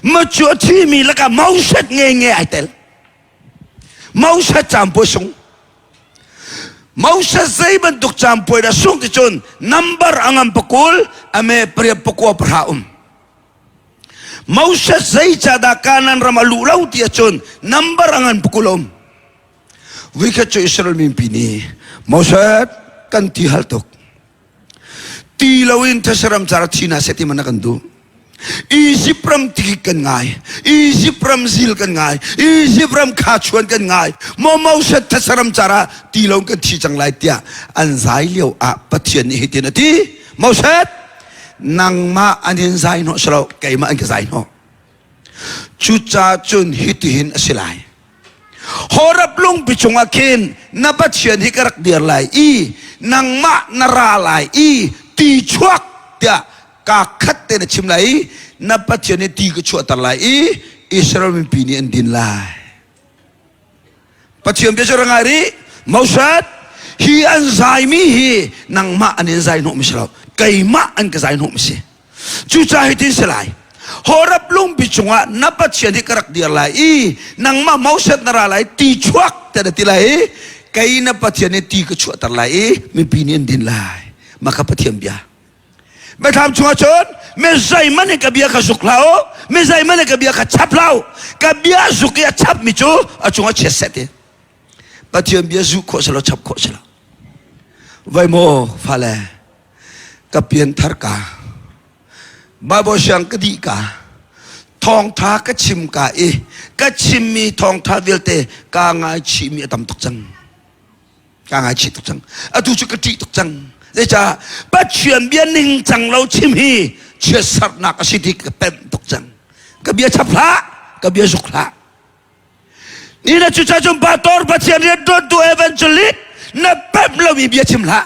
Ma cu a thimi lakah Moses nge ai tel. Moses caampuai sung. Moses zei bantuk caampuai dah sung ti cun number a ngam pakul ame pariat pakua pahra um. Moses zeicahdah Kanaan ram a luh lo ti ahcun number a ngan pakul a um. Vuikhat cu Israel mipi nih Moses kan ti hal tuk. Ti loin these ram car thi hna seh ti man na kan duh. Egypt ram tikik kan ngai. Egypt ram zil kan ngai. Egypt ram khachuan kan ngai. Maw Moses these ram car ah ti lo kan thi cang lai tiah an zai lio ah Pathian nih hitin a ti. Moses nangmah an in zai hnawh si lo keimah an ka zai hnawh. Cucaah cun hitihin a si lai. Horeb lungpi cungah khin na Pathian hi ka rak dir lai i nangmah na ra lai i ti chuak tiah kaa khat te na chim lai i na Pathian hi ti ka chuahter lai i Israel mipi nih an din lai. Pathian bia cu ra ngai rih. Moses, hi an zaimi hi nangmah an in zai hnawhmi si lo. Keimah an ka zai hnawhmi si. Cucaah hitin si lai. Horeb lungpi cungah na Pathian hi ka rak dir lai i nangmah Moses na ra lai ti chuak te na ti lai i kei na Pathian hi ti ka chuahter lai i mipi nih an din lai. Mah kha Pathian bia. Biathlam chungah cun mi zeihmanh in ka bia kha zuk hlah u, mi zeihmanh in ka bia kha chap hlah u. Ka bia zuk i a chapmi cu a cungah chiat seh ti. Pathian bia zuh khawh si lo, chap khawh si lo. Vai maw fale, ka pianthar ka, Bible siang ka dih ka, thawngtha ka chim ka i ka chimmi thawngtha vialte kaa ngaichihmi a tam tuk cang. Kaa ngaichih tuk cang. Atu cu ka ṭih tuk cang. Zeicah Pathian bia ningcang lo chim hi chiatsarhnak a si ti ka pemh tuk cang. Ka bia chap hlah, ka bia zuk hlah. Ni na cucaah cun pastor Pathian rianṭuantu evangelist na pemh lomi bia chim hlah.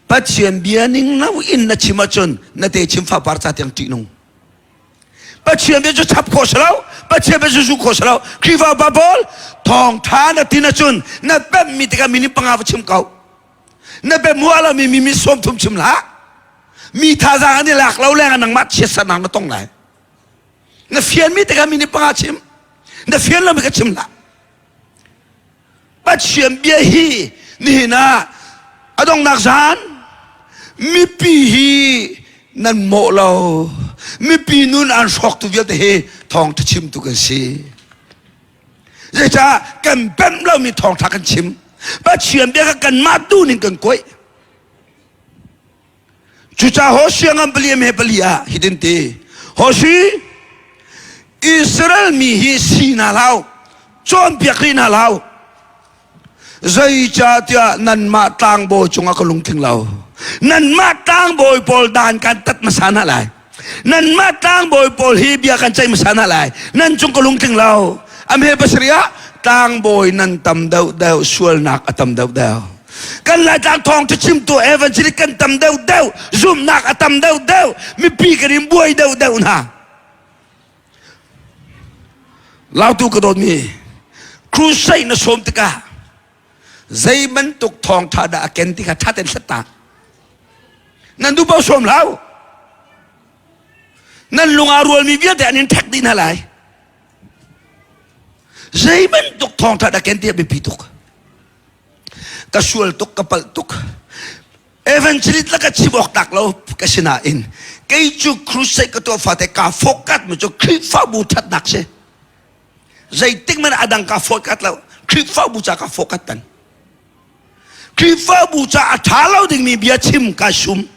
Pathian bia ning lo in na chim ahcun na te chim fapar ca tiang ṭih nung. Pathian bia cu chap khawh si lo Pathian bia cu zu khawh si lo Khrihfa upa pawl thawngtha na tin ahcun na pemhmi tikah minute panga va chim ko na pemh hua lomi mi mi sawm thum chim hlah mi thazaang an i lak lo leng ah nangmah chiatsernak na tong lai na fianmi tikah minute panga chim na fian lomi ka chim hlah Pathian bia hi nihin ah a donghnak zan mipi hi nan mawh lo mipi nun an hrawktu vialte hi thawngtha chimtu kan si zeicah kan pemh lomi thawngtha kan chim Pathian bia kha kanmah tu ning kan kuaih Cucaah Hosea ngan pali he pali ah hitin ti Hosi Israel mi hi si hna hlah cawnpiak rih hna hlah zeicahtiah nanmah tlangbawi cungah ka lungtling lo nanmah tlangbawi pawl dan kan tat hmasa hna lai nanmah tlangbawi pawl hi bia kan ceih hmasa hna lai nan cung ka lungtling lo amhe pasarih ah tlangbawi nan tam deuh deuh sualnak a tam deuh deuh Kan Laitlang thawngṭha chimtu evangelist kan tam deuhdeuh, zumhnak a tam deuhdeuh, mipi kan in buai deuhdeuh hna. Lautu ka dawtmi, crusade na sawm tikah zei bantuk thawngṭha dah a ken ti kha ṭha tein hlat ta. Nan duh paoh sawm hlah. Nan lung aa rualmi vialte an in ṭhek dih hna lai. Zei bantuk thawngṭha dah ken ti a biapi tuk. Ka sual tuk, ka palh tuk. Evangelist la ka chim awk tak lo ka si nain kei cu crusade ka tuah fate kaa focus mi cu Khrihfabu thatnak si. Zeitik man adang ka focus lo. Khrihfabu ca ka focus tan. Khrihfabu ca a tha lo dingmi bia chim ka sum.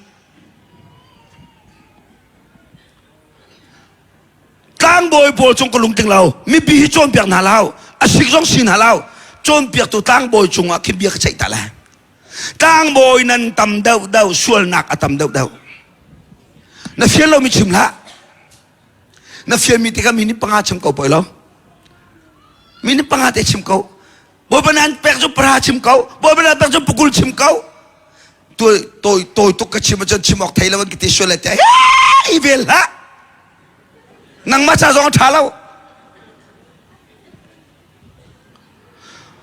Tlangbawi pawl cung ka lungtling lo. Mipi hi cawnpiak hna lo. A sik zong si hna lo. Cawnpiaktu tlangbawi cungah khin bia ka ceih ta lai. Tlangbawi nan tam deuh deuh, sualnak a tam deuh deuh. Na fian lomi chim hlah. Na fianmi tikah minute panga chim ko poi lo. Minute panga te chim ko. Bawipa nan pek cu para chim ko. Bawipa nan pek cu pukul chim ko. Toi toi toi tuk ka chim ahcun chim awk thei lo an ka ti sual lai te. I vel hlah. Nangmah ca zong a ṭha lo.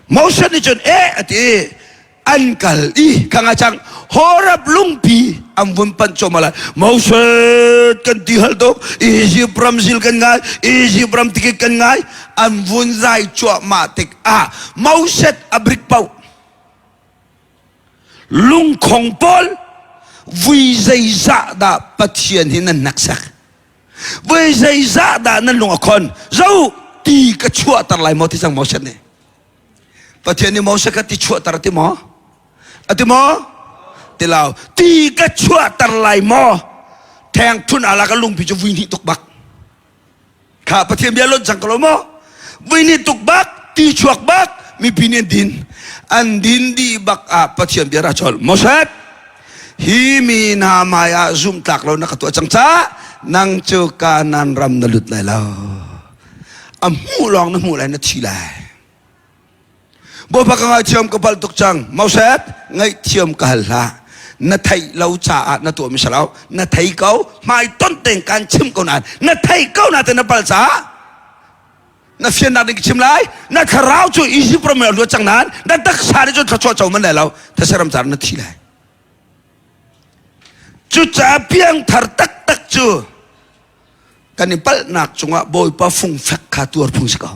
Moses nih cun eh a ti an kal i kha nga cang. Horeb lungpi an vun panh cuahmah lai. Moses kan ti hal tuk. Egypt ram zil kan ngai. Egypt ram tikik kan ngai. An vun zai cuahmah tikah Moses a brik paoh. Lungkhong pawl vui zeizah dah Pathian hi nan hneksak? Voi zeizah dah nan lung a khon? Zo ti ka chuahter lai maw ti cang Moses nih. Pathian nih Moses kha ti chuahter a ti maw? A ti maw? Ti lo. Ti ka chuahter lai maw? Theng thun ala ka lungpi cu vui hnih tuk bak. Kha Pathian bia lon cang ko lo maw? Vui nih tuk bak, ti chuak bak, mipi nih an din. An din dih bak ah Pathian bia ra chol. Moses, hi mi hna hmai ah zumhtlak lo na ka tuah cang caah nang cu Kanaan ram na lut lai lo. A hmuh lawng na hmuh lai na thi lai. Bawipa ka ngaithiam ka palh tuk cang. Moses, ngaihthiam ka hal hlah. Na theih lo caah na tuahmi si lo. Na thei ko, hmai ton tein kan chim ko nain na thei ko nain na palh caah na fiannak ding ka chim lai. Na thlarau cu Egypt ram in a luat cang nain na taksa nih cun thluachuah co man lai lo. These ram caah na thi lai. Cucaah piangthar taktak cu kan i palhnak cungah Bawipa fungfek kha tuar phung si ko.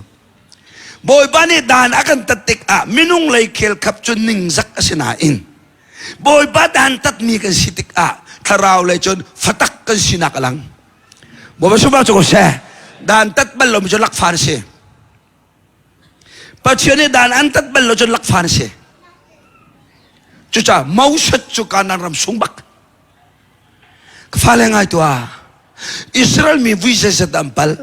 Bawipa nih dan a kan tat tikah minung lei khel khap cu ningzak a si nain Bawipa dan tatmi kan si tikah thlarau lei cun fatak kan sinak a lang. Bawipa sumah cu ko seh. Dan tat bal lomi cu lakfa na si. Pathian nih dan an tat bal lo cun lakfa na si. Cucaah Moses cu Kanaan ram sung bak. Ka fale ngai tuah. Israel mi vui zeizat dah an pal?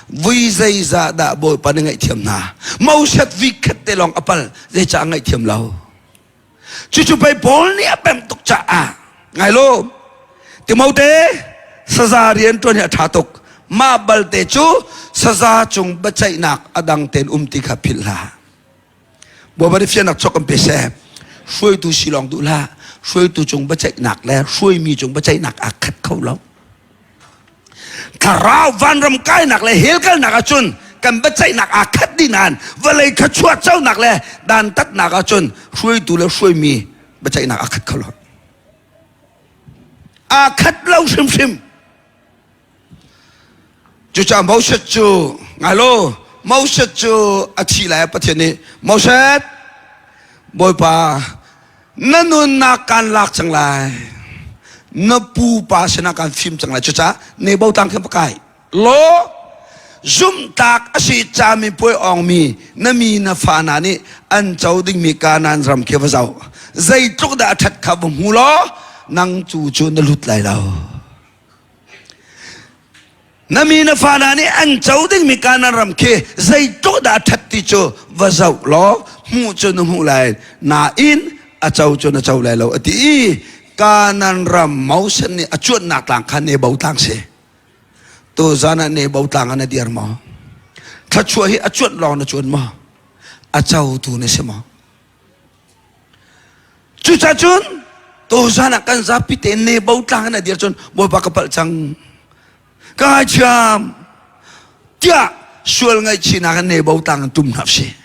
Vui zeizah dah Bawipa nih ngaihthiam hna? Moses vi khat te lawng a pal, zeicah a ngaihthiam lo? Cucu pei Paul nih a pemh tuk caah ngai lo. Timote, saza rian ṭuan hi a ṭha tuk. Mah balte cu saza cung biaceihnak a dang tein um ti kha philh hlah. Bawipa nih fiannak chuak kan pe seh. Hruaitu si lawng duh hlah. Hruaitu cung biaceihnak le hruaimi cung biaceihnak aa khat kho lo. Thlarau vanram kainak le hell kalnak ahcun kan biaceihnak aa khat dih nain vawlei thluachuah conak le dantatnak ahcun hruaitu le hruaimi biaceihnak aa khat kho lo. Aa khat lo hrimhrim. Cucaah Moses cu ngai law Moses cu a thi lai Pathian nih Moses Bawipa na nunnak kaan lak cang lai na pupa sinah kaan fim cang lai cucaah Nebo tlang khin va kai law zumhtlak a si cami puai awngmi na mi na fa hna nih an co dingmi Kanaan ram khi va zoh zeitluk dah a ṭhat kha va hmu law nang cu cu na lut lai lo Na mi na fa hna nih an co dingmi Kanaan ram khi zeitluk dah a ṭhat ti cu va zoh law hmuh cu na hmuh lai nain a co cu na co lai lo a ti i Kanaan ram Moses nih a cuanhnak tlang kha Nebo tlang si. Tuzan ah Nebo tlang ah na dir maw? Thluachuah hi a cuanh lawng na cuan maw? A cotu na si maw? Cucacun tuzan ah kan zapi te Nebo tlang in a dir cun Bawipa ka palh cang ka ngaithiam tiah sual ngaihchihnak in Nebo tlang in tum hna si.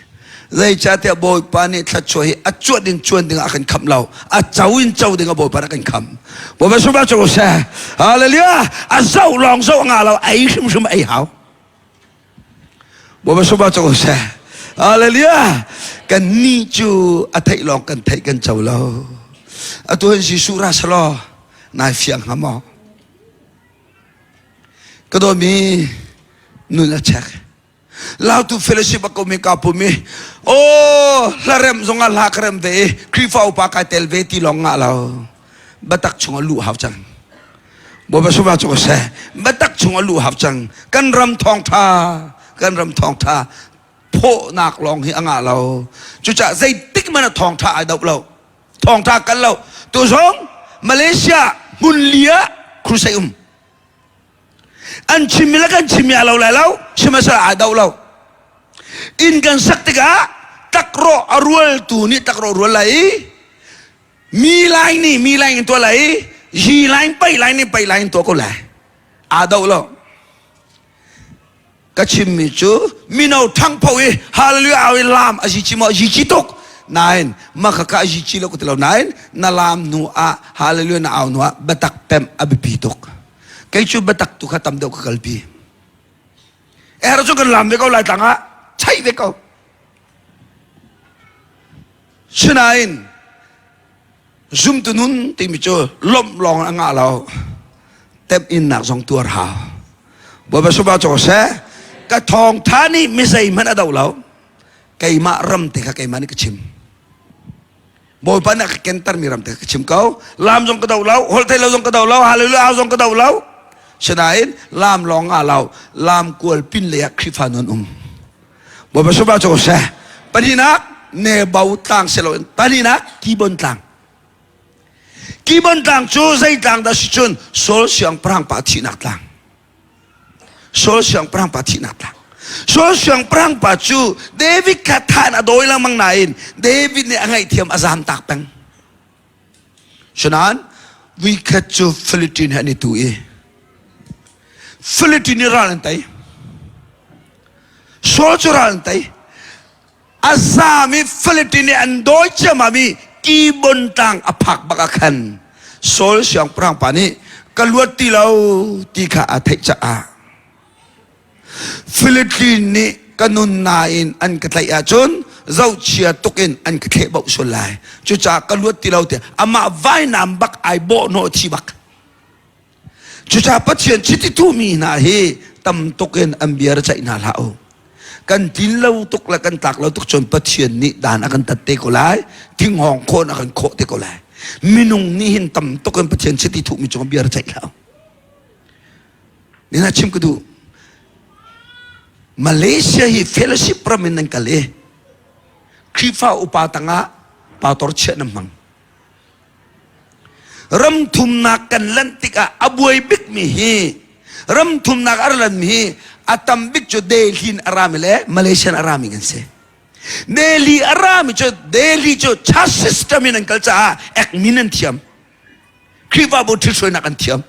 Zeicahtiah Bawipa nih thluachuah hi a cuat in cuan ding ah a kan khamh lo a co in co ding ah Bawipa nih a kan khamh. Bawipa sunglawi cu seh. Hallelujah! A zoh lawng zoh a ngah lo ei hrimhrim ei hau. Bawipa sunglawi cu seh. Hallelujah! Kan ni cu a theih lawng kan theih kan co lo. Atu hin Jesuh ra selaw nai fiang hnga maw? Ka dawmi nun a check. Lautu fellowship a komi ka pum i aw hlarem zong ah hla ka rem ve i Khrihfa upa kai tel ve ti lawng ngah lo. Biatak chung a luh hau cang. Bawipa sungah cu ka seh. Biatak chung a luh hau cang. Kan ram thawngtha, kan ram thawngtha phawhnak lawng hi a ngah lo. Cucaah zeitik hmanh ah thawngtha ai doh lo. Thawngtha kal lo. Tu zong Malaysia hmun li ah crusade um. An chimmi le kan chimmi a lo lai lo. Sihmanhsehlaw ai doh lo. Inn kan sak tikah takrawh a rualtu nih takrawh rual lai i Mi lai nih mi lai in tuah lai i hi lai pei lai nih pei lai in tuah ko lai. Aa doh lo. Ka chimmi cu mino ṭhangpho i hallelujah au i laam a si ci maw? Yi ci tuk. Nain maka ka yi chi lo ka ti lo nain na lam hnu ah hallelujah na au hnu ah biatak pemh a biapi tuk. Kei cu biatak tu kha tam deuh ka kalpi. Er cu kan lam ve ko lai tlang ah chaih ve ko. Sinain zumtu nun timi cu lawmh lawng a ngah lo. Temhinnak zong tuar hau. Bawipa sungpar co seh. Ka thawngtha nih mi zeihmanh a do lo. Keimah ram te kha keimah nih ka chim. Bawipa nih a ka kentermi ram te kha ka chim ko. Lam zong ka do lo, holh thei lo zong ka do lo, hallelujah zong ka do lo. Sinain lam lawng ngah lo, lam kual pin lei ah Khrihfa nun um. Bawipa sungpar co seh. Pahnihnak Nebo tlang si loin pahnihnak Kibon tlang. Kibon tlang cu zei tlang dah si cun Saul siangpahrang pa thihnak tlang. Saul siangpahrang pa thihnak tlang. Saul siangpahrang pa cu David kha than a dawi lengmang nain David nih a ngaihthiam a zamtak peng. Sinain vuikhat cu Philistine he an i tu i Philistine nih ral an tei. Saul cu ral an tei. A zaam i Philistine nih an dawi ciammam i Kibon tlang a phak bak ah khan Saul siangpahrang pa nih ka luat ti lo ti kha aa theih caah Philistine nih ka nun nain an ka tlaih ahcun zohchia tuk in an ka thleh boh sual lai. Cucaah ka luat ti lo tiah amah vainam bak ai bawh hnawh thi bak. Cucaah Pathian chiti tuhmi hna hi tam tuk in an bia ra ceih hna hlah u. Kan tlin lo tuk le kan tlak lo tuk cun Pathian nih dan a kan tat te ko lai, thinghawng khawn a kan khawh te ko lai. Minung nih hin tam tuk in Pathian chiti thuhmi cung bia ra ceih hlah u. Nina chim ka duh. Malaysia hi fellowship ram in nan kal i Khrihfa upa tangah pastor chiah nan hmang. Ram thumnak kan lanh tikah a buai bikmi hi ram thumnak a ra lanmi hi a tam bik cu Delhi in a rami le Malaysia in a rami kan si. Delhi a rami cu Delhi cu church system in an kal caah ekmin an thiam. Khrihfabu ṭhithruainak an thiam.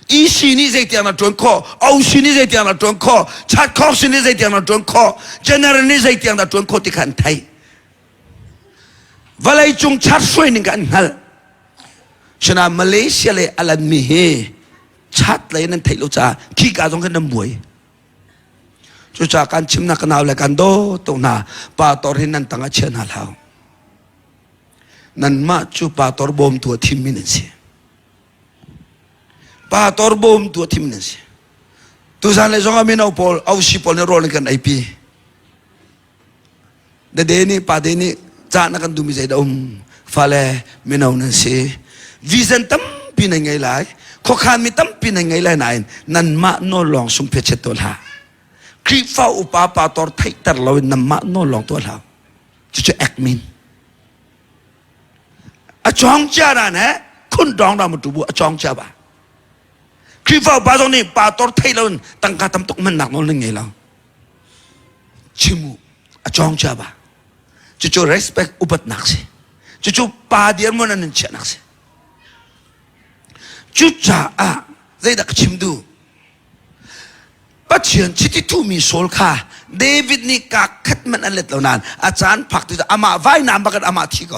EC nih zeitiang na ṭuan khawh, OC nih zeitiang na ṭuan khawh, Chatkhawk nih zeitiang na ṭuan khawh, General nih zeitiang na ṭuan khawh ti kha an theih. Vawleicung chat hruai ning kha an hngalh. Sinain Malaysia le a lanmi hi chat lei nan theih lo caah khika zong khan nan buai. Cucaah kan chimnak ka nau le kan daw tuk hna pastor hi nan tang ah chia hna hlah. Nanmah cu pastor bawmtu a thimmi nan si. Pastor bawmtu a thimmi nan si. Tuzan le zong ah mino pawl, ausi pawl nih rawl in kan eipi. Dade nih pade nih ca na kan duhmi zeidah um fale mino nan si vision tampi nan ngei lai khuakhan mi tampi nan ngei lai nain nanmah nawl lawng sung phe tuah hlah Khrihfa upa pastor theihter loin nanmah nawl lawng tuah hlah cucu ekmin a chong chia ran he khun dong ram tu bu a chong chia ba Khrihfa upa zong nih pastor theih loin tangka tam tuk hmannak nawl nan ngei lo chim u a cawng chia ba cucu respect upatnak si cucu pa dirhmun an in chiahnak si cucaah zeidah ka chim duh Pathian chiti thuhmi Saul kha David nih kaa khat hmanh an let lo nain a caan phak ti amah vainam bak in amah thi ko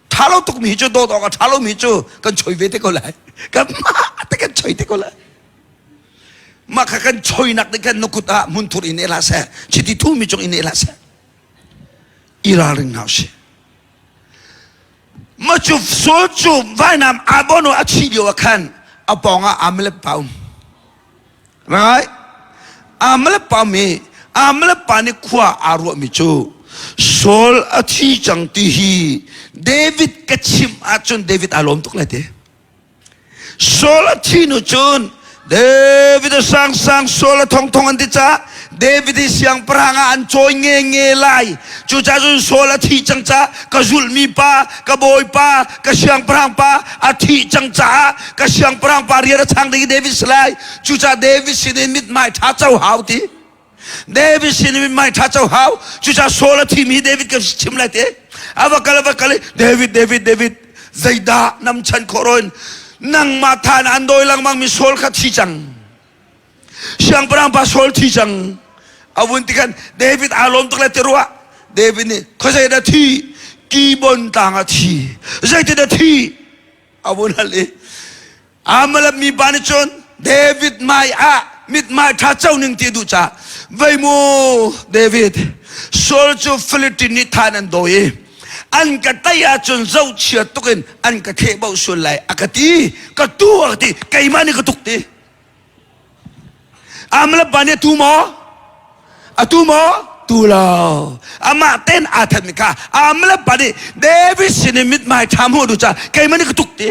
ṭha lo tukmi hi cu dawt awk a ṭha lomi cu kan choi ve te ko lai kan mah te kan choi te ko lai mah kha kan choinak nih khan na kut ah hmunthur in hlah seh chiti thumi cung in hlah seh i ralring hna usih ma cu Saul cu vainam abono a thi lio ah khan a pawng ah Amalek pa um right Amalek pa mi Amalek pa nih khua aa ruahmi cu Saul a thi cang ti hi David ka chimh ahcun David aa lawm tuk lai te Saul a thi hnu cun David a sangsang Saul a thongthong an ti caah David hi siangpahrang ah an cawi nge nge lai. Cucaah cun Saul a thi cang caah ka zulhmi pa, ka bawipa, ka siangpahrang pa a thih cang caah ka siangpahrang pa rian a chang ding i David si lai. Cucaah David sin in mithmai ṭha co hau ti. David sin in mithmai ṭha co hau. Cucaah Saul a thimi hi David ka chim lai te. A va kal a va kal i David, David, David, zeidah nam chan khawh roin nangmah than an dawi lengmang mi Saul kha thi cang. Siangpahrang pa Saul thi cang. A vun ti khan David aa lawm tuk le ti ruah. David nih khuazei dah thi? Kibon tlang ah thi. Zeitin a thi? A vun hal i Amalek mi pa nih cun David hmai ah mithmai ṭha co ning ti a duh caah vei mu David Saul cu Philistine nih than an dawi i an ka tei ahcun zohchia tuk in an ka thlehboh sual lai a ka ti ka tu a ka ti keimah nih ka tuk ti Amalek pa nih a tu maw a tu maw tu lo amah ten aa thenmi kha Amalek pa nih David sin in mithmai ṭha hmuh duh caah keimah nih ka tuk ti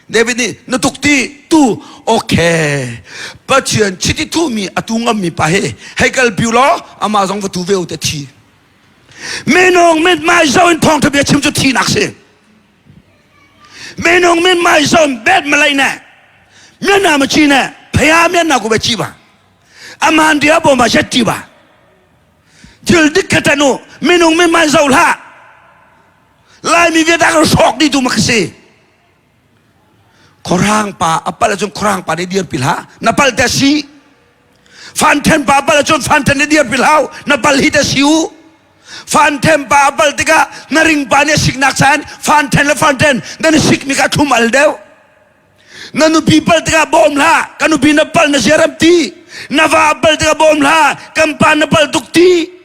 David nih na tuk ti tu okay Pathian chiti thuhmi a tu ngammi pa hi hei kal piu law amah zong va tu ve u te thi minung mithmai zoh in thawngtha bia chim cu thinak si minung mithmai zoh in bet malai ne mian ma chi ne phaya mian na ku be chi ba aman dia bo ma shet ti ba thil dik kha tanu minung mithmai zoh hlah Laimi vialte kan hrawk dih tu ma si. Khorang pa a pal ahcun khorang pa nih dirpi hlah. Na pal te si. Fanthen pa a pal ahcun fanthen nih dirpi hlah. Na pal hi te si u. Fanthen pa a pal tikah na ring pa nih a siknak caan fanthen le fanthen nan sik mi kha thlum al deuh. Na nupi pal tikah bawm hlah. Ka nupi na pal na siaram ti. Na va a pal tikah bawm hlah. Kan pa na pal tuk ti.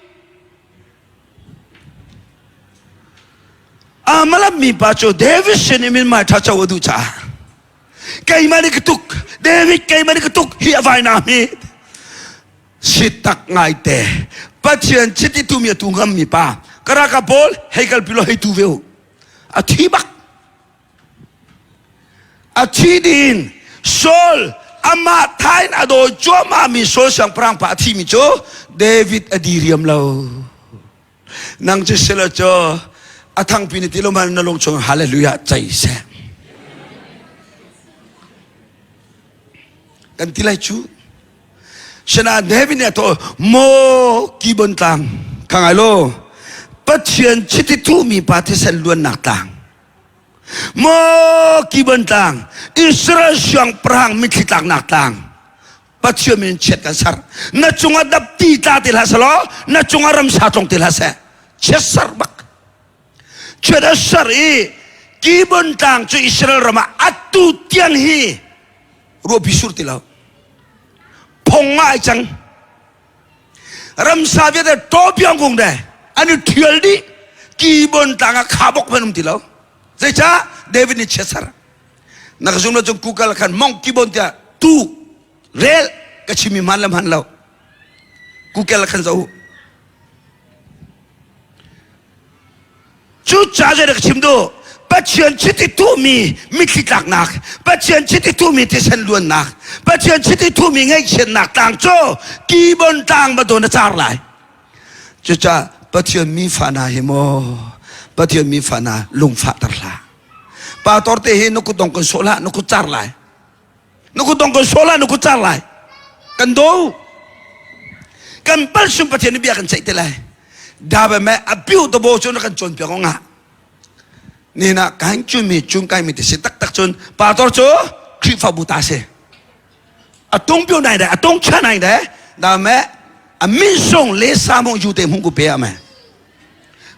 Amalam mi pa cu David sin in min mai ṭha co a duh caah keimah nih ka tuk David keimah nih ka tuk hi a vai na mi si tak ngai te Pathian chiti tu mi a tu ngam mi pa karaka pawl hei kal pi lo hei tu ve u a thi bak A thi ding Saul amah thain a dawi cuahmah mi Saul siangpahrang pa a thimi cu David a diriam lo. Nang cu silo cu a thangpi ni ti lo man na lung chung hallelujah cei seh. Kan ti lai cu. Sinain David nih a thawh maw Kibon tlang kha ngai law Pathian chiti thuhmi pa thisen luannak tlang Maw Kibon tlang, Israel siangpahrang mitthli tlaknak tlang, Pathian min chiat kan ser. Na cungah dapti tla ti hlah selaw, na cungah ramsa tlong ti hlah seh. Chiat ser bak. Chiat a ser i Kibon tlang cu Israel ram ah atu tiang hi ruahpi sur ti lo. Phong ah ai cang. Ramsa vialte tawpiang kung de an i ṭhial dih kibon tlang ah khabok hmanh um ti lo zeicah David nih chiatser na ka zum lo cun Google khan mong kibon tiah tu rel ka chimmi hman le hman lo Google khan zoh Cucaah zei dah ka chim duh? Pathian chiti tuhmi mitthli tlaknak, Pathian chiti tuhmi thisen luannak, Pathian chiti tuhmi ngaihchiatnak tlang cu kibon tlang bantuk na car lai. Cucaah Pathian mi fa hna hi maw Pathian mi fa hna lungfahter hlah. Pastor te hi na kut dong kan sawh hlah, na kut car lai. Na kut dong kan sawh lai, na kut car lai. Kan do. Kan palsum Pathian nih bia kan ceih te lai. Dabe me apiu to bo cu na kan cawnpiak o nga. Ni na kan cun mi cun kai mi te si taktak cun pastor cu Khrihfabu ta si. A tung piu nai dai, a tung cha nai dai. Da me a min sung le sa mong ju te hmung ku pe a me.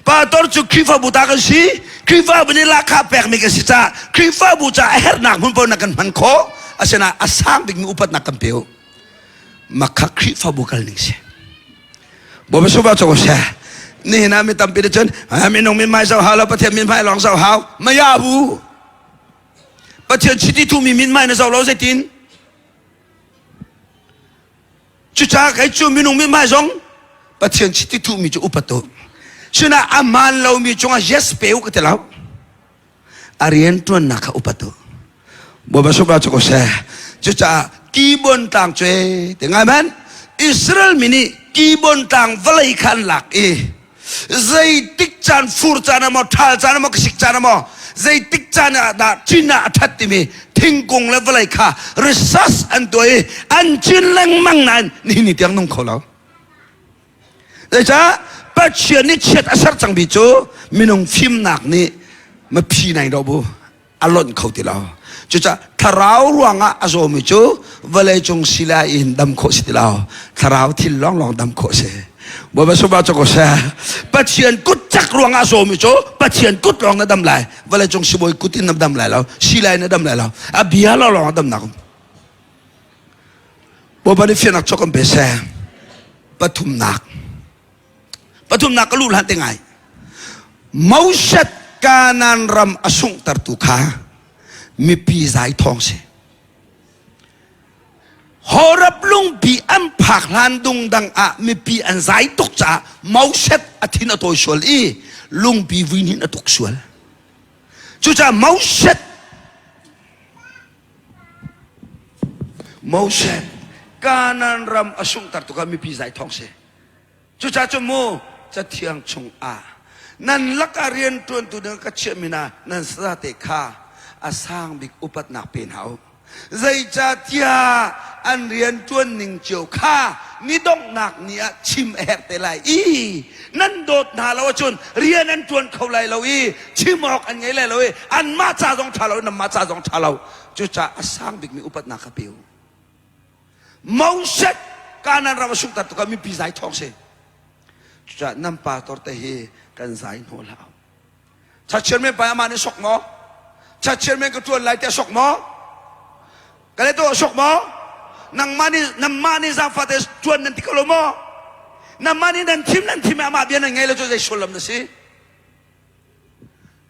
Pastor cu Khrihfabu ta kan si. Khrihfabu nih lahkhah pekmi kan si caah Khrihfabu caah a herhnak hmun paoh na kan hman khawh. Asinain a sang bikmi upatnak kan pe u. Makha Khrihfabu kal ning si. Bawipa suba cu seh. Nihin ah mi tampi nih cun minung min hmai zoh hau lo Pathian min hmai lawng zoh hau. Maya bu. Pathian chiti thumi min hmai na zoh lo zeitin? Cucaah kei cu minung mithmai zong Pathian chiti thuhmi cu upat u. Sinah a hmaan lomi cungah yes pe u ka ti lo. A rian ṭuannak kha upat u. Bawipa sukra cu ko seh. Cucaah Kibon tlang cu ti ngai man Israel mi nih Kibon tlang vawlei kha an lak i zeitik caan fur caan ah maw ṭhal caan ah maw sik caan ah maw zeitik caan ah dah cin ah a ṭhat timi thingkung le vawlei kha research an tuah i an cin lengmang nain nihin ni tiang nung kho lo zeicah Pathian nih chiat a ser cangmi cu minung fimnak nih maphi nai do bu a lonh kho ti lo cucaah thlarau ruangah a zawmi cu vawleicung silai in dam khawh si ti lo thlarau thil lawnglawng dam khawh si. Bawipa sungpa cu ko seh. Pathian kut cak ruangah sawmi cu Pathian kut lawng na dam lai. Vawleicung sibawi kut in na dam lai lo. Silai na dam lai lo. A bia lo lawng a damnak um. Bawipa nih fiannak cawk kan pe seh. Pathumnak. Pathumnak ka luh hlan te ngai. Moses Kanaan ram a sunghtertu kha mipi zai thawng si. Horeb lungpi an phak hlan dungdang ah mipi an zai tuk caah Moses a thin a tawi sual i lungpi vuihnih a tuk sual. Cucaah Moses Moses Kanaan ram a sunghter tuk ah mipi zai thawng si. Cucaah cu mu Cathiang chungah nan lakah rianṭuantu ding ka chiahmi hna nan sazate kha a sang bik upatnak pe hna u. Zeicahtiah an rianṭuan ning cio kha ni donghnak ni ah chim a herh te lai i nan dawt hna lo ahcun rian an ṭuan kho lai lo i chim awk an ngei lai lo i anmah ca zong ṭha lo nanmah ca zong ṭha lo. Cucaah a sang bikmi upatnak kha pe u. Moses Kanaan ram a sunghter tukah mipi zai thawng si. Cucaah nan pastor te hi kan zai hnawh hlah. Church chairman pa amah nih sok maw? Church chairman ka tuan lai te sok maw? Ka le to sok maw? Nangmah nih nangmah nih zaangfah te tuan nan ti ko lo maw? Nangmah nih nan thim nan thim amah bia nan ngei lo cu zei sullam na si?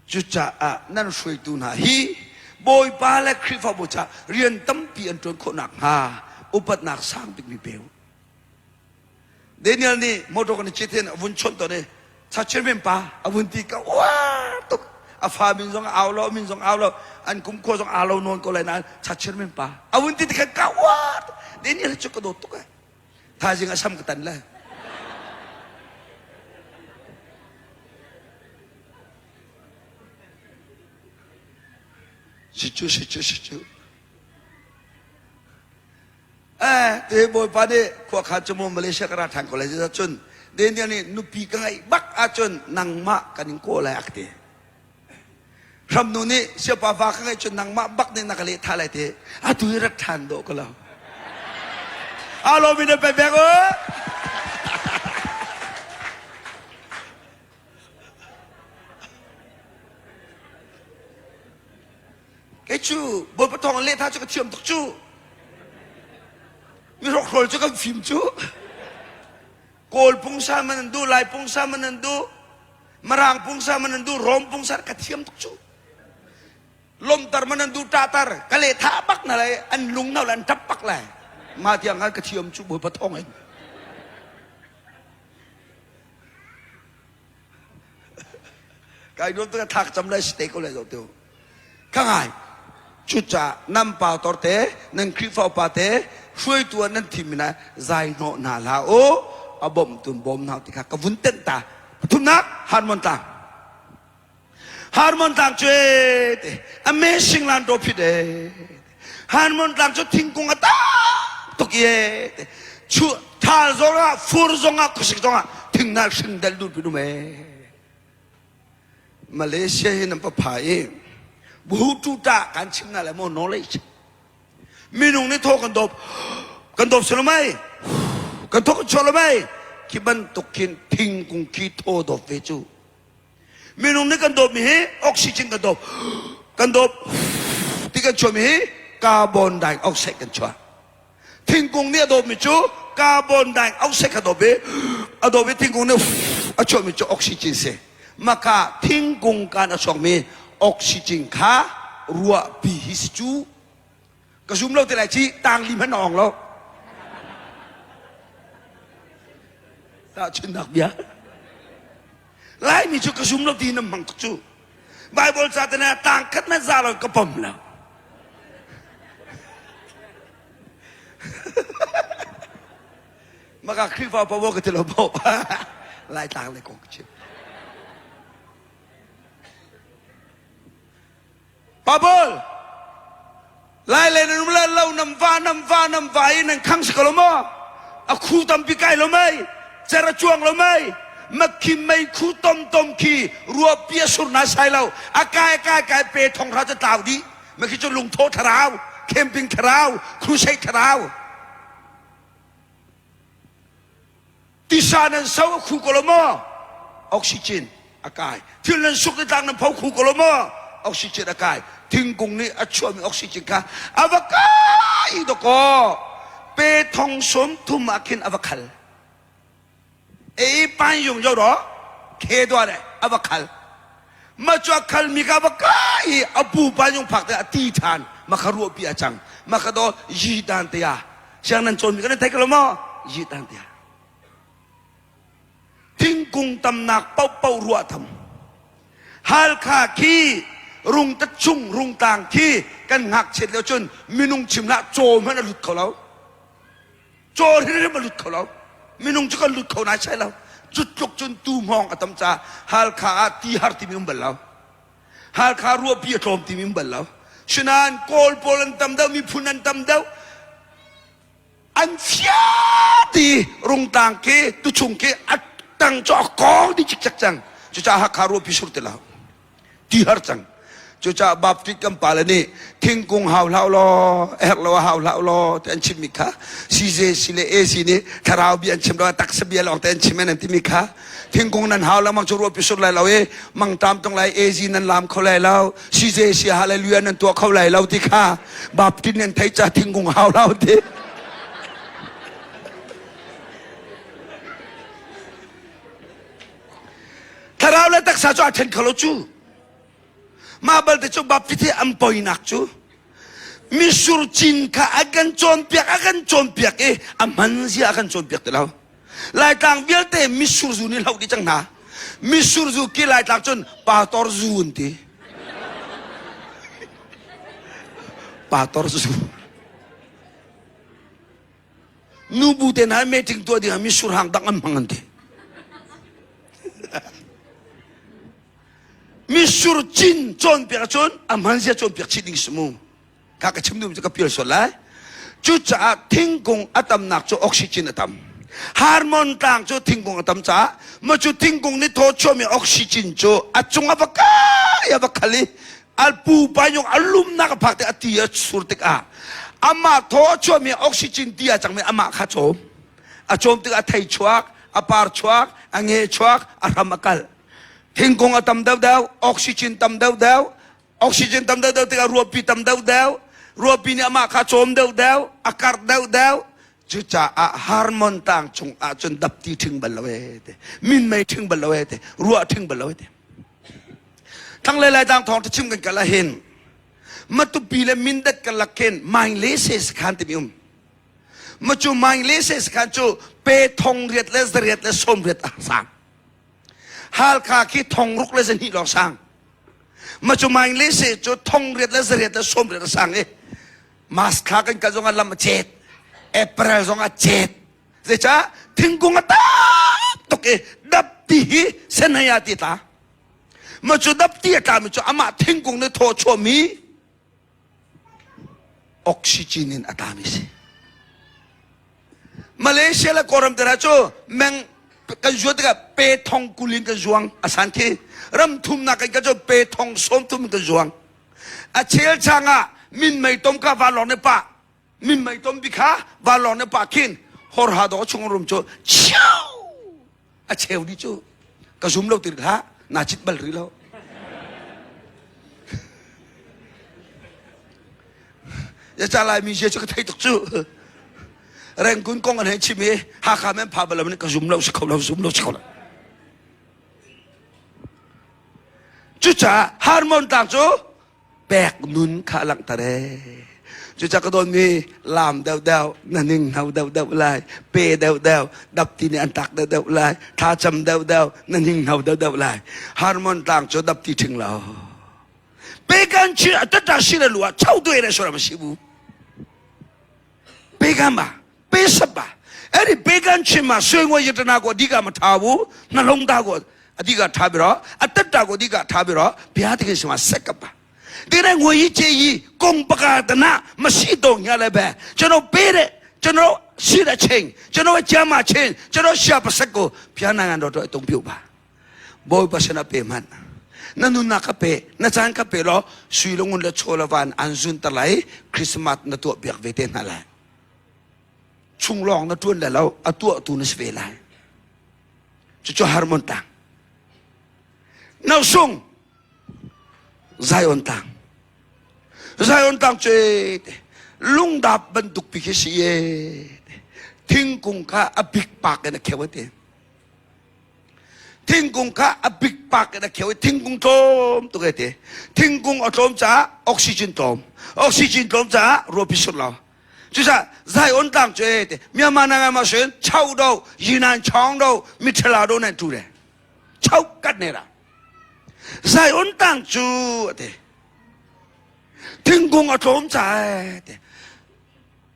Cucaah nan hruaitu hna hi Bawipa le Khrihfabu caah rian tampi an ṭuan khawh nakhnga upatnak sang bikmi pe u. Daniel nih motor kan i cit hin a vun chawnh tawn i Churchill pa a vun ti ka uar tuk. A fa min zong au lo, min zong au lo, an kumkhua zong aa lo nawn ko lai nain Churchill pa a vun ti tikhan ka uar tuk. Daniel cu ka dawt tuk ai. Thaizing a sam ka tan le. Si cu si cu si cu. Eh, te bawipa nih khua kha cu mu Malaysia ka ra ṭhan ko lai cun Daniel nih nupi ka ngeih bak ahcun nangmah kan in kawl lai a ka ti. Hramnu nih siapa va ka ngeih cun nangmah bak nih na ka leh tha lai ti. Atu hi rat ṭhan dawh ka lo. Alo mi na pe bek u. Kei cu Bawipa thawng leh tha cu ka thiam tuk cu. Mi hrokhrawl cu kan fim cu. Kawl pungsa man an duh, Lai pungsa man an duh, Mirang pungsa man an duh, Rom pungsa ka thiam tuk cu. Lomtar man an duh ṭahtar ka leh tha bak na lai an lung no le an ṭap bak lai. Mah tiang khan ka thiam cu Bawipa thawng in. Kai nuam tuk thak cam lai si te ko lai zo tu. Ka ngai. Cucaah nan pastor te, nan Khrihfa upa te, hruaitu ah nan thim na zai hnawh hna hlah u. A bawmh tun bawm hna ti kha ka vun tenh ta. Pathumnak Harmon tlang. Harmon tlang cu te amazing lan do phit e. Harmon tlang cu thingkung a tam tuk i te. Chu thal zong ah fur zong ah khuasik zong ah thing na hring del dun pin um e. Malaysia hi nan papha i buhu ta kan chim na le mo knowledge minung nih thaw kan dawp kan dawp silo mai kan thaw kan chuah lo mai khi bantuk khin thingkung khi thaw dawp ve cu minung nih kan dawp mi hi oxygen kan dawp kan dawp ti kan chuah mi hi carbon dioxide kan chuah Thingkung nih a dawpmi cu carbon dioxide kha dawp i a dawp i thingkung nih a chuahmi cu oxygen si. Maka thingkung kan a chuakmi oxygen kha ruahpi hi si cu. Ka zum lo ti lai ci tangli hmanh na ong lo. Tahchunhnak bia. Laimi cu ka zum lo ti nan hmang tuk cu. Bible ca te na tang khat na za lo ka pom lo. Maka Khrihfa pa ka ti lo bo. Lai tlang le kong ka chim. Pabol lai le nan um le lo nam va nam va nam va i nan khang si ko lo maw a khu tampi kai lo mei cer a cuang lo mei makhi mei khu tom tom khi ruahpi a sur na sai lo a kai kai kai pe thong hra cu tlau dih makhi cu lungtho thlarau camping thlarau crusade thlarau. Tisa nan so a khu ko lo maw? Oxygen a kai. Thil nan suk i tlang nan pho khu ko lo maw? Oxygen a kai. Thingkung nih a chuahmi oxygen kha a va kai dawkaw. Pe thong sawm thum ah khin a va khal. Ei pan yung yo ro khe dua le a va khal. Ma cu a khal mi ka va kai i a pu pan yung phak te a ti than. Ma kha ruah pi a cang. Ma kha do yi dan te ya. Siang nan cawn mi kan thei ko lo maw? Yi dan te ya. Thingkung tamnak paohpaoh ruah tham. Halkha khi rungtat chung rungtlang khi kan ngakchiat lio cun minung chim hlah caw hmanh a lut kho lo. Caw hrimhrim a lut kho lo. Minung cu kan lut kho nai sai lo. Cu tluk cun tu hmawng a tam caah Halkha ah ti har timi um bal lo. Halkha ruahpi a tlawm timi um bal lo. Sinain Kawl pawl an tam deuh, miphun an tam deuh. An chia ti rungtlang khi tuchung khi a tang cu a kawng dih cikcek cang. Cucaah Hakha ruahpi sur ti lo. Ti har cang. Cucaah Baptist kan pale nih thingkung hau hlah law, herh lo hau hlah law ti an chimmi kha CJC le AC nih thlarau bia an chim lo taksa bia lawng te an chim an timi kha thingkung nan hau lengmang cu ruahpi sur lai lo i mangṭam tung lai AZ nan lam kho lai lo CJC hallelujah nan tuah kho lai lo ti kha Baptist nan thei ca thingkung hau lo ti thlarau le taksa cu a ṭhen kho lo cu mah balte cu Baptist hi an poinak cu misur cin kha a kan cawnpiak a kan cawnpiak i a hman zia a kan cawnpiak ti lo Laitlang vialte mitsur zu nih hloh dih cang hna. Mitsur zu ki Laitlang cun pastor zu an ti. Pastor zu. Nubu te hna meeting tuah ding ah mitsur hang dang an hmang an ti. Mitsur cin cawnpiak cun a hman zia cawnpiak chih ding si mu. Kha ka chim duhmi cu ka pial sual lai. Cucaah thingkung a tamnak cu oxygen a tam. Harmon tlang cu thingkung a tam caah ma cu thingkung nih thaw chuahmi oxygen cu a cung a va kai a va khal i a pupa yung a lumnak a phak tik a ti a sur tikah amah thaw a chuahmi oxygen ti a cangmi amah kha cawm. A cawm tikah a thei chuak, a par chuak, a nge chuak, a hram a kal. Thingkung a tam deuhdeuh, oxygen tam deuhdeuh, Oxygen tam deuhdeuh tikah ruahpi tam deuhdeuh, ruahpi nih amah kha cawm deuhdeuh, a karh deuhdeuh. Cucaah Harmon tlang chung ah cun dapti ṭhing bal lo ee te, minmei ṭhing bal lo ee te, ruah ṭhing bal lo ee te. Thlanglei Laitlang thawng chim kan kal ahhin Matupi le Mindat karlak khin Maing le Se sakhan timi um. Macu Maing le Se sakhan cu pe thong riat le zariat le sawm riat a sang. Halkha khi thong ruk le zahnih lawng sang. Ma cu maing le se cu thong riat le zariat le sawm riat a sang i mas thla kan kal zong ah lam a cet. April zong a cet. Zeicah thingkung a tam tuk i dapti hi senhei ah ti tla. Ma cu dapti a tlami cu amah thingkung nih thaw chuahmi oxygen in a tlami si. Malaysia le Kawlram te hna cu meng kan zuan tikah pe thong kul in kan zuang a san khi ram thumnak kan cu pe thong sawm thum in kan zuang a chel chang ah minmei tom ka vanlawng ne pah minmei tom bi kha vanlawng ne pah khin horha do chung rum cu chiao a cheu dih cu ka zum lo ti hlah naa cit bal rih lo ya lai mi zia cu ka thei tuk cu Rengkun kong an hei chim i Hakha men pha bal lo ka zum lo si kho lo zum lo si kho lo cucaah Harmon tlang cu pek nun kha a langhter ee. Cucaah ka dawtmi laam deuhdeuh, na ning hno deuhdeuh lai, pe deuhdeuh, dapti nih an tak deuhdeuh lai, thlacam deuhdeuh, na ning hno deuhdeuh lai. Harmon tlang cu dapti ṭhing lo. Pekan chi a tata si le lu ah chau duai le suram si bu. Pekan ba, pe sap ba. Eri pekan chim ma sui ngoi yatana ko adika ma tha bu, na long ta ko adika tha bi ro, a tata ko adika tha bi ro, bia te sima sekap ba. Tene ngoi yi che yi kong paka tana ma si to nya le be. Chano pe re, chano si da cheng, chano chama chen, chano sia pasak ko, pia na ngan ro to tong piu ba. Bawipa sin ah pe hmanh. Na nunnak ka pe, na caan ka pe law sui le ngun le chaw le van an zunter lai, Christmas na tuah piak ve te hna lai. Chung lawng na ṭuan le lo, a tuahtu na si ve lai. Cucu Hermon tlang. Nosung Zion tlang. Zion tlang cu lungdap bantuk pi khi si e. Thingkung kha a bik pak in a kheu ate. Thingkung kha a bik pak in a kheu i thingkung tlawm tuk ate. Thingkung a tlawm caah oxygen tlawm. Oxygen tlawm caah ruapi sur lo. Cucaah Zion tlang cu e te Myanmar na ma sin chau do Yinan chong do Mithila do nan tu de. Chau kat ne ra. Zion tlang cu te thingkung a tlawm caah te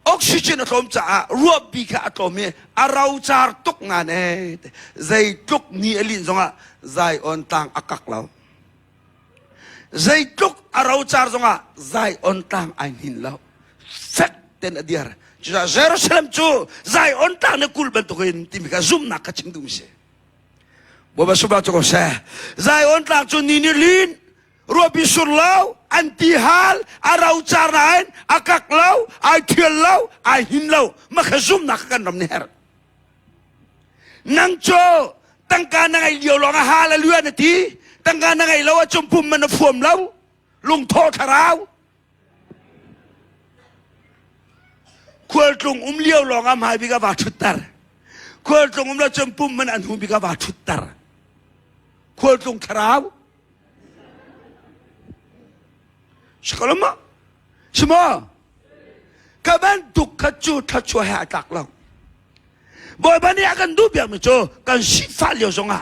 oxygen a tlawm caah ruahpi kha a tlawm i a rocar tuk ngan e te zeitluk ni a lin zongah Zion tlang a kak lo zeitluk a rocar zongah Zion tlang ai hnin lo fek ten a diar cucaah Jerusalem cu Zion tlang nih kul bantukin timi kha zumhnak kha chim duhmi si Bawipa subah cu ko seh. Zion tlang cu ni nih lin, ruahpi sur lo, an ti hal, a rocar nain a kak lo, ai thial lo, ai hin lo. Mah kha zumhnak kan ram nih herh. Nang cu tangka na ngeih lio lawng ah hallelujah na ti. Tangka na ngeih lo ahcun pum man na fuam lo. Lungthawh thlarau. Khualtlung um lio lawng ah hmai bik ah vaa ṭhutter. Khualtlung um lo cun pum man an hnu bik ah vaa ṭhutter. Khualtlung thlarau. Sikolama. Sima. Ka bantuk kha cu thluachuah he a tlak lo. Bawipa nih a kan duh piakmi cu kan sifah lio zongah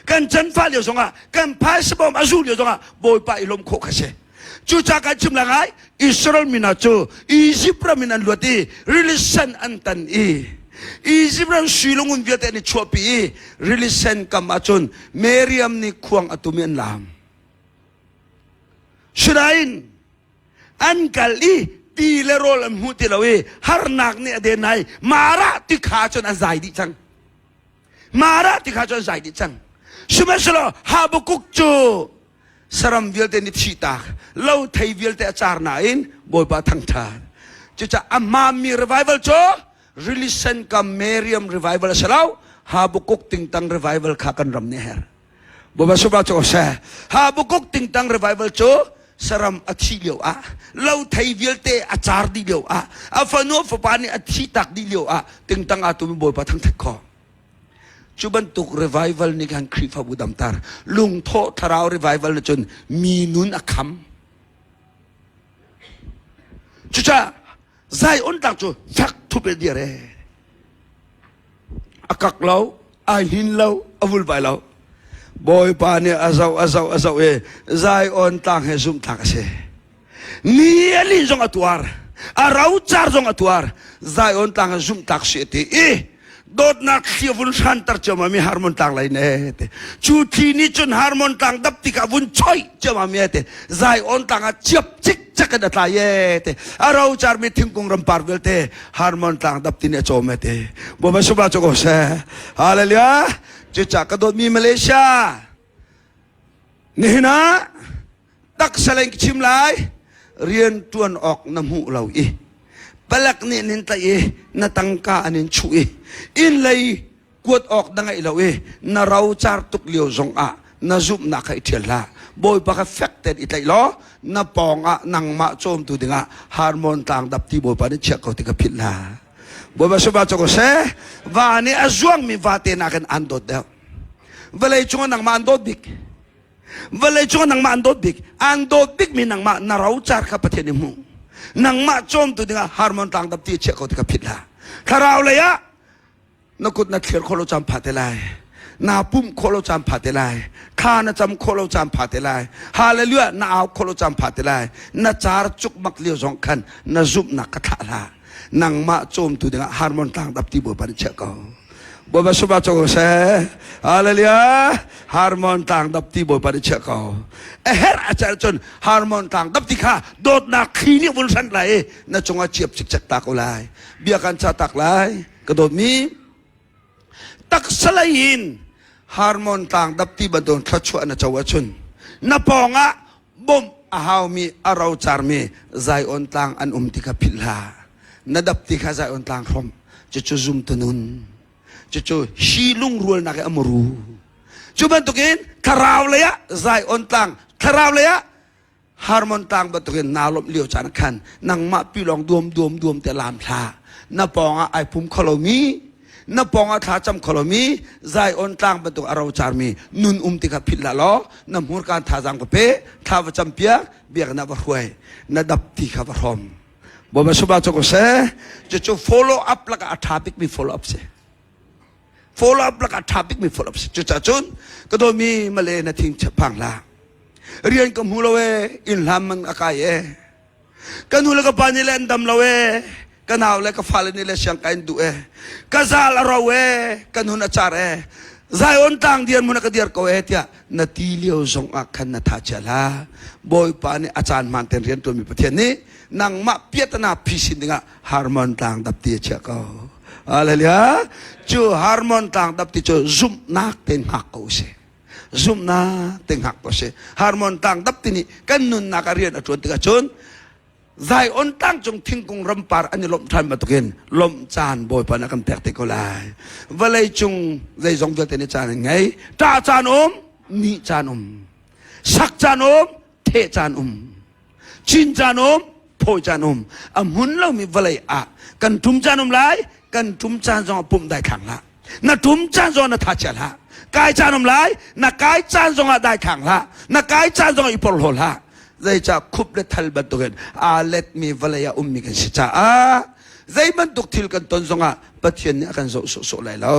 kan canfah lio zongah kan phaisa bawm a zuh lio zongah Bawipa i lawm khawh kha si. Cucaah kan chim lai Israel mi hna cu Egypt ram in an luat i rili sen an tan i Egypt ram sui le ngun vialte an i chuahpi i rili sen kam ahcun Miriam nih khuang a tum i an laam. Sinain an kal i ti le rawl an hmu ti lo i harnak nih a den ai Marah ti kha cun an zai dih cang Marah ti kha cun an zai dih cang sihmanhsehlaw Habakkuk cu saram vialte nih thihtak lo thei vialte a car nain Bawipa thangṭhat cucaah a hmaanmi revival cu rili sen kam Miriam revival a si lo Habakkuk tingtang revival kha kan ram nih a herh Bawipa subah cu seh. Habakkuk tingtang revival cu saram a thi lio ah lo thei vialte a car dih lio ah a fanu a fapa nih a thi tak dih lio ah tingtang aa tumi Bawipa thangthat kho. Cu bantuk revival nih khan Khrihfabu damtar lungthawh thlarau revival na cun mi nun a kham. Cucaah Zion tlang cu fek thup in dir e. A kak lo, ai hnin lo, a vulvai lo. Bawipa nih a zoh, a zoh, a zoh i Zion tlang he zumhtlak a si. Ni a lin zong a tuar, a rocar zong a tuar. Zion tlang he zumhtlak si a ti i dawtnak thli a vun hranter ciammam i Hermon tlang lei ne te. Cu thli nih cun Hermon tlang dap tikah vun choih ciammam i te. Zion tlang ah ciap cikcek in a tlai e te. A rocarmi thingkung rampar vialte Hermon tlang dap ti nih a cawm e te. Bawipa subah cu ko seh. Hallelujah. Cucaah ka dawtmi Malaysia nihin ah taksa lei chim lai rian ṭuan awk na hmuh lo i palek nih nin tlaih i na tangka an in chuh i inn lei kuat awk na ngeih lo i na rocar tuk lio zong ah na zumhnak kha i ṭhial hlah bawipa kha fek tein i tlaih law na pawng ah nangmah cawmtu dingah Harmon tlang dapti bawipa nih chiah ko ti ka philh hlah bawipa subah cu ko seh va nih a zuangmi vate nakin an dawt deuh vawlei cungah nangmah an dawt bik vawlei cungah nangmah an dawt bik an dawt bikmi nangmah na rocar kha Pathian nih hmuh nangmah cawmtu dingah Harmon tlang dapti chiah ko ti ka philh hlah thlarau lei ah na kut na thlir khawh lo caan pha te lai naa pumh khawh lo caan pha te lai thla na cam khawh lo caan pha te lai hallelujah na au khawh lo caan pha te lai na car cukmak lio zong khan na zumhnak ka thlah hlah nangmah cawmtu dingah Harmon tlang dapti bawipa nih chiah ko bawipa subah co seh hallelujah Harmon tlang dapti bawipa nih chiah ko a herh a cer cun Harmon tlang dapti kha dawtnak thli nih vun hranh lai i na cungah ciap cikcek ta ko lai bia kan cha tak lai ka dawtmi taksa lei in Harmon tlang dapti bantuk thluachuah na co ahcun na pawngah bawmh a haumi a rocarmi Zion tlang an um ti kha philh hlah na dapti kha Zion tlang hrawmh cucu zumtu nun. Cucu hi lungrualnak i a muru. Cu bantukin thlarau lei ah Zion tlang, thlarau lei ah Harmon tlang bantukin naa lawmh lio caan khan nangmah pilawng duam duam duam te laam hlah. Na pawngah ai pum kho lomi, na pawngah thla cam kho lomi, Zion tlang bantuk a rocarmi nun um ti kha philh hlah law na hmurka thazaang ka pe, thla va cam piak, biakinn ah va hruai, na dapti kha va hrawm. Bawipa subah cu ko seh, cucu follow up lakah a ṭha bikmi follow up si. Follow up lakah a ṭha bikmi follow up si. Cucaah cun ka dawmi male na thing phang hlah. Rian ka hmu lo ee, inn hlan man a kai ee. Ka nu le ka pa nih le an dam lo ee. Ka nau le ka fale nih le siang kai an duh ee. Ka zal a ro ee, ka nun a car ee. Zion tlang diar mun a ka diar ko ee tiah na ti lio zong ah khan na tha chia hlah. Bawipa nih a caan hmaan tein rian ṭuanmi Pathian nih nangmah piatana phisin dingah Harmon tlang dapti a chiah ko. Hallelujah. Cu Harmon tlang dapti cu zumhnak tein hngak ko usih. Zumhnak tein hngak ko usih. Harmon tlang dapti nih kan nunnak ah rian a ṭuan tikah cun Zion tlang cung thingkung rampar an i lawmh ṭhan bantukin lawmh caan Bawipa nih a kan pek te ko lai. Vawlei cung zeizong vialte nih caan an ngei. Ṭah caan um, ni caan um. Sak caan um, theh caan um. Cin caan um, phawi caan um. A hmun lomi vawlei ah kan ṭum caan um lai, kan ṭum caan zong ah pumh daithlang hlah. Na ṭum caan zong na tha chia hlah. Kai caan um lai, na kai caan zong ah daithlang hlah. Na kai caan zong ah i porhlaw hlah. Zeicah khup le thal bantukin aa letmi vawlei ah ummi kan si caah zei bantuk thil kan ton zongah Pathian nih a kan zoh sawhsawh lai lo.